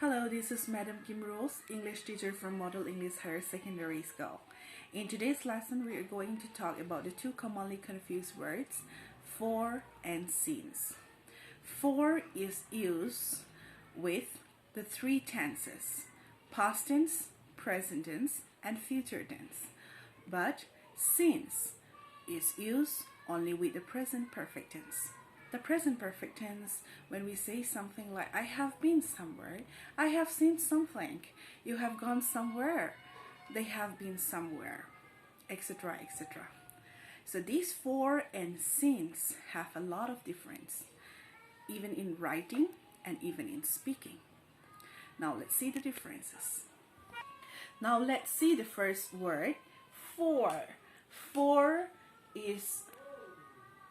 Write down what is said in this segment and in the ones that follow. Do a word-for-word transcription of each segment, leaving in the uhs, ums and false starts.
Hello, this is Madam Kim Rose, English teacher from Model English Higher Secondary School. In today's lesson, we are going to talk about the two commonly confused words, for and since. For is used with the three tenses: past tense, present tense, and future tense. But since is used only with the present perfect tense. The present perfect tense, when we say something like, "I have been somewhere," "I have seen something," "You have gone somewhere," "They have been somewhere," et cetera, et cetera. So these for and since have a lot of difference, even in writing and even in speaking. Now let's see the differences. Now let's see the first word, for. For is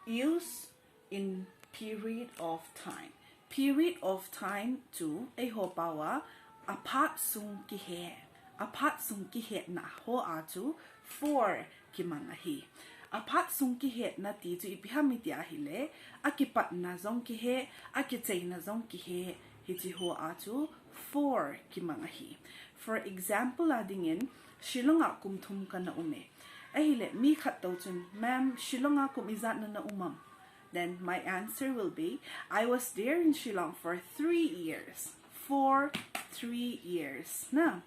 used in period of time. Period of time chu eiho pao a, aphat sung kihe, aphat sung kihetna ho a chu for kimang ahi. Aphat sung kihetna ti chu ipi ham iti ahile, akipatna jong kihe, akicheina jong kihe, hichi ho a chu for kimang ahi. For example a dingin, Shillong a kum thum kana um e. Ahile mi khat tou chun, "Ma'am, Shillong a kum ijat na na um am?" Then my answer will be, "I was there in Shillong for three years." For three years. Na,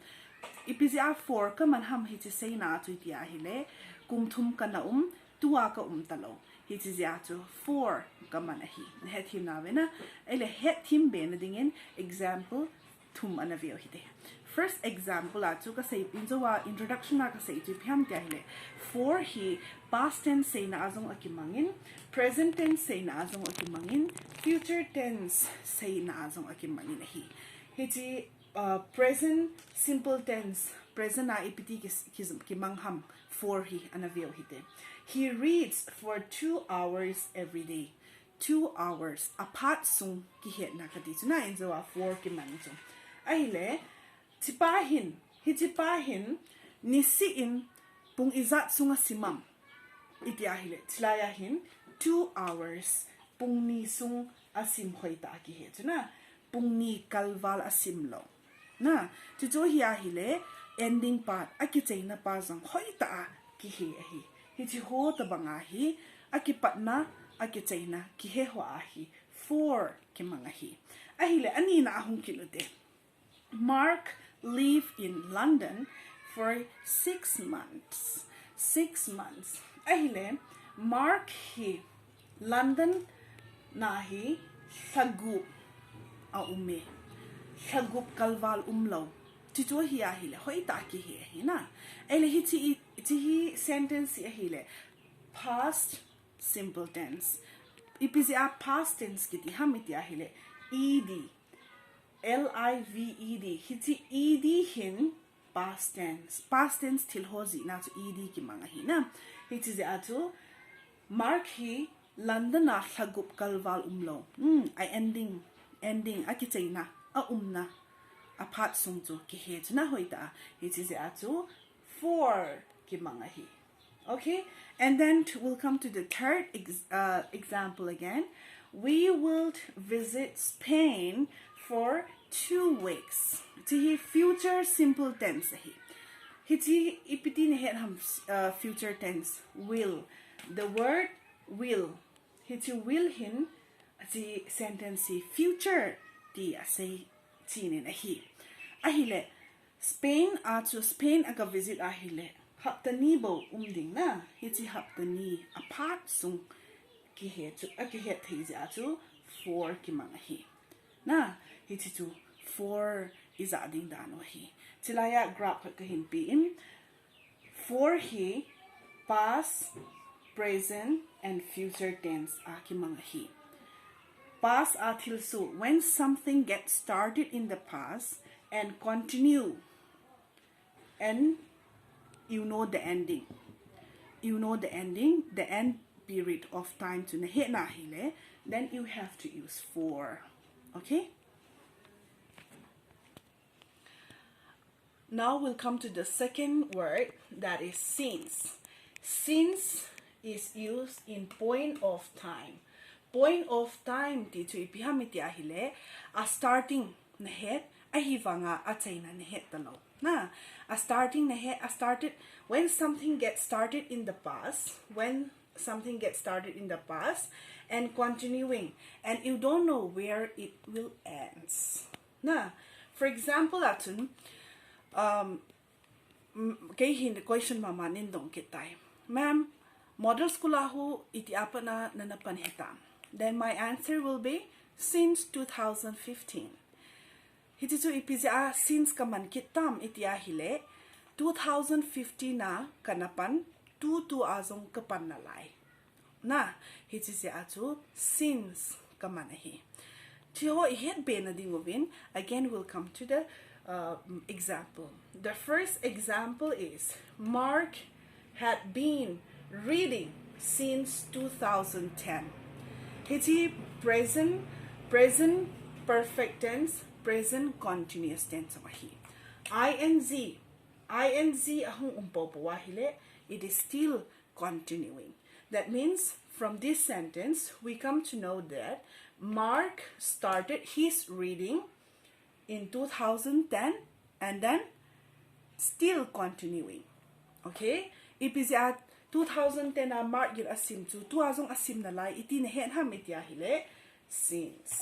ipi jeh a for kaman ham hichi seina chu iti ahile, kum thum kana um, tua ka um talou. Hichi jeh a chu for kaman ahi. Nahet thim nauve na. Ahile het thim be na dingin example thum ana veu hite. First example a chu kasei in jou a, introduction a kasei chu ipi ham iti ahile, for hi past tense seina a jong akimangin, present tense seina a jong akimangin, future tense seina a jong akimangin ahi. Hichi, uh, present simple tense, present a ipi ti ki, ki, kimang ham, for hi ana veu hite. He reads for two hours every day. Two hours, aphat sung kihetna kati chu na, in jou a for kimang chu. Ahile, hichi pa hin, hichi pa hin, nisih in pung ijat sung asim am iti ahile, chulai a hin two hours, pung ni sung asim hoitah a kihe chu na, pung ni kalval asim lou. Na, chuchu hi ahile, ending part, akicheina pa jong hoitah a kihe ahi. Hichi ho tabang a hi, akipatna, akicheina kihe ho a hi, for kimang ahi. Ahile, anina a hung kit ute. Mark lived in London for six months. Six months. Ahile, Mark hi London a hi lha gup a um e. Lha gup kalval um lou. Chuchu hi ahile, hoitah a kihe ahi na. Ahile hichi i, hichi hi sentence hi ahile, past simple tense. Ipi jeh a past tense kiti ham iti ahile, ed. L I V E D. Hichi ed hin past tense. Past tense thil ho jihna chu ed kimang ahi na. Hichi jeh a chu Mark hi London a lha gup kalval um lou. Hmm, a ending, ending, akicheina, aumna, aphat sung chu kihe chu na hoitah a. Hichi jeh a chu for kimang ahi. Okay, and then t-, we'll come to the third ex-, uh, example again. We will visit Spain for two weeks. Hichi hi future simple tense ahi. Hichi ipi ti nahet ham, uh, future tense, will. The word will. Hichi will hin, hichi sentence hi future ti asei chinin ahi. Ahile, Spain a chu, Spain a ka visit ahile, hapta ni bou um ding na, hichi hapta ni aphat sung kihe chu, akihet thei jeh a chu for kimang ahi. Na, hichi chu for ija ding dan u ahi. Chulai a graph khat kahin pe in, for hi past, present and future tense a kimang ahi. Past a thilsoh, when something gets started in the past and continue, and you know the ending. You know the ending, the end period of time chu nahet na ahile, then you have to use for. Okay? Now we'll come to the second word, that is since. Since is used in point of time. Point of time ti chu ipi ham iti ahile, a starting nahet, Ahivanga achaina nahet talou. Na, a starting nahet, a started, when something gets started in the past, when something gets started in the past and continuing, and you don't know where it will ends. Na, for example, a chun, um, mm, kei hin question mama nin dong kit tai. Ma'am, model school a hu iti a pat na nana pan hitam? Then my answer will be, since two thousand fifteen. Hichi chu ipi jeh a since kaman kit tam iti a hile, two thousand fifteen a kana pan, tu tu a jong kapan nalai. Na, hichi jeh a chu since kaman ahi. Hichi ho ihet be na ding uvin, again we'll come to the uh, example. The first example is Mark had been reading since two thousand ten. Hichi present, present perfect tense, present continuous tense ahi. I N G, I N G ahung um popo a hile, it is still continuing. That means, from this sentence, we come to know that Mark started his reading in two thousand ten and then still continuing. Okay? Ipi jeh a two thousand ten a Mark in asim chu, tu a jong asim nalai, iti nahet ham iti a hile, since.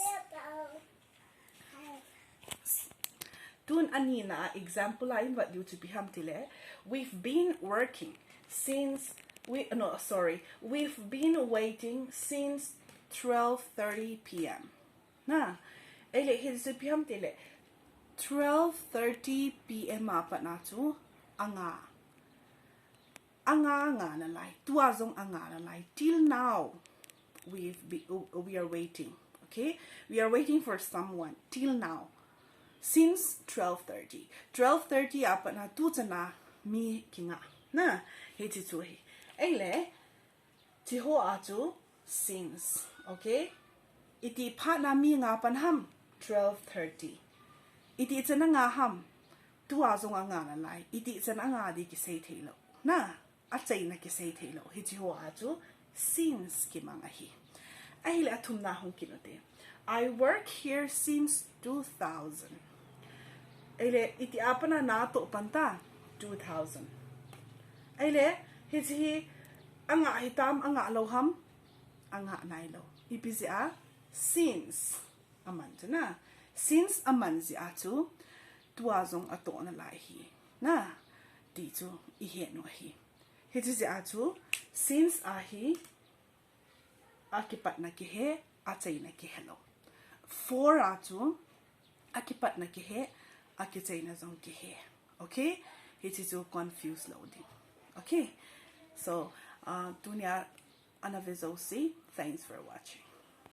Tun anina example a in vat diu chu ipi ham tile, we've been working since, we, no, sorry, we've been waiting since twelve thirty P M. Na, ahile hichi chu ipi ham tile, twelve thirty P M a pat na chu anga, anga, anga nalai, tu a jong anga nalai. Till now, we've be, we are waiting. Okay, we are waiting for someone till now, since twelve thirty. Twelve thirty a pat na tu chan a mi kinga. Na, hichi chu ahi. Ahile, hichi ho a chu since. Okay, iti phat na mi nga pan ham? Twelve thirty. Iti chan a nga ham? Tu a jong anga nalai. Iti chan a nga di kisei thei lou. Na, achaina kisei thei lou. Hichi ho a chu since kimang ahi. Ahile athumna hung kit u te. I work here since two thousand. Ahile, iti a pat na natoh pan ta? Two thousand. Ahile, hichi hi anga hitam, anga lou ham? Anga nailou. Ipi jeh a? Since aman chu na. Since aman jeh a chu, tu a jong atoh nalai ahi. Na, ti chu ihet u ahi. Hichi jeh a chu, since a hi, akipatna kihe, achaina kihe lou. For a chu, akipatna kihe, akichaina jong kihe. Okay? Hichi chu confuse lou ding. Okay? So, uh, tunia ana ve jouse, thanks for watching.